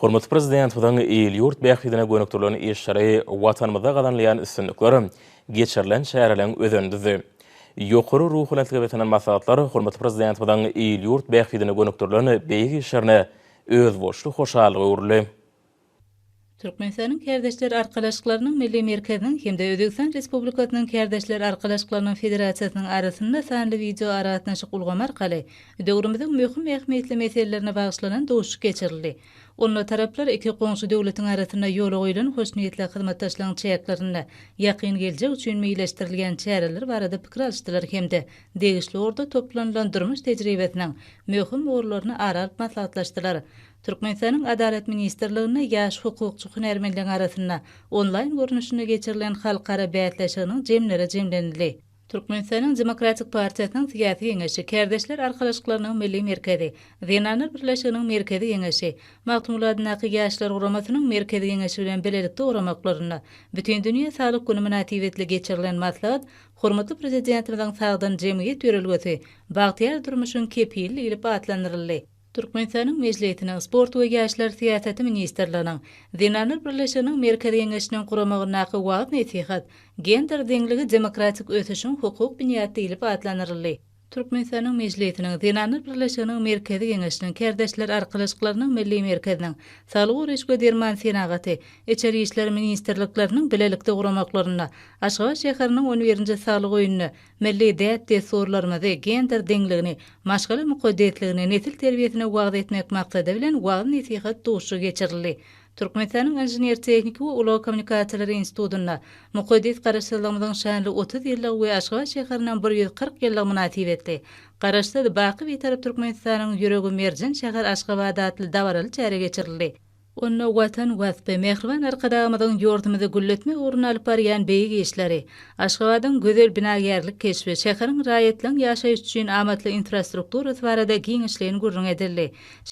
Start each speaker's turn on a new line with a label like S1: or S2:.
S1: Hormatly Prezidentimiziň il-ýurt bähbidine gönükdirilen işleri Watanymyzda gazanylýan üstünlikler geçirilen çäreleriň özenini düzdi. Ýokary ruhubelentlige beslenen maslahatlar hormatly Prezidentimiziň il-ýurt bähbidine gönükdirilen beýik işlerine özboluşly hoşallyga öwrüldi.
S2: Türkmenistanyň Kärdeşler arkalaşyklarynyň Milli merkeziniň hem-de Özbegistan Respublikasynyň Kärdeşler arkalaşyklarynyň Federasiýasynyň arasynda sanly wideoaragatnaşyk ulgamy arkaly döwrümiziň möhüm ähmiýetli meselelerine bagyşlanan duşuşyk geçirildi. Onda taraplar iki goňşy döwletiň arasynda ýola goýlan hoşniýetli hyzmatdaşlygyň çäklerinde ýakyn geljek üçin meýilleşdirilýän çäreler barada pikir alyşdylar hem-de degişli ugurda toplanylan durmuş tejribesiniň möhüm ugurlaryny ara alyp maslahatlaşdylar. Türkmenistanyň Adalat ministrliginde ýaş hukukçy hünärmenleriň arasynda onlaýn görnüşinde geçirilen halkara bäsleşiginiň jemleri jemlenildi. Türkmenistanyň Demokratik partiýasynyň Syýasy Geňeşi, Kärdeşler arkalaşyklarynyň Milli merkezi, Zenanlar birleşiginiň Merkezi Geňeşi, Magtymguly adyndaky Ýaşlar guramasynyň Merkezi Geňeşi bilen bilelikde guramaklarynda Bütindünýä saglyk güni mynasybetli geçirilen maslahat hormatly Prezidentimiziň Sagdyn jemgyýet ýörelgesi, bagtyýar durmuşyň kepili diýlip atlandyryldy. Türkmenistanyň Mejlisiniň Sport we ýaşlar syýasaty ministrliginiň, Zenanlar birleşiginiň Merkezi Geňeşiniň guramagyndaky wagyz-nesihat Gender deňligi demokratik ösüşiň hukuk binýady diýlip atlandyryldy. Türkmenistanyň Mejlisiniň, Zenanlar birleşiginiň Merkezi Geňeşiniň, Kärdeşler arkalaşyklarynyň Milli merkeziniň, Saglygy goraýyş we derman senagaty, Içeri işler ministrlikleriniň bilelikde guramaklarynda Aşgabat şäheriniň on birinji Saglyk öýünde Milli däp-dessurlarymyzy, gender deňligini, maşgala mukaddesligini, nesil terbiýesini wagyz etmek maksady bilen wagyz-nesihat duşuşygy geçirildi. Türkmenistanyň Inžener-tehniki we ulag kommunikasiýalary institutynda mukaddes Garaşsyzlygymyzyň şanly 30 ýyllygy we Aşgabat şäheriniň 140 ýyllygy mynasybetli Garaşsyz, baky Bitarap Türkmenistanyň ýüregi merjen şäher Aşgabat atly dabaraly çäre geçirildi. Onda Watan waspy, mähriban Arkadagymyzyň ýurdumyzy gülletmek ugrunda alyp barýan beýik işleri, Aşgabadyň gözel binagärlik keşbi, şäheriň raýatlaryň ýaşaýşy üçin amatly infrastrukturasy barada giňişleýin gürrüň edildi.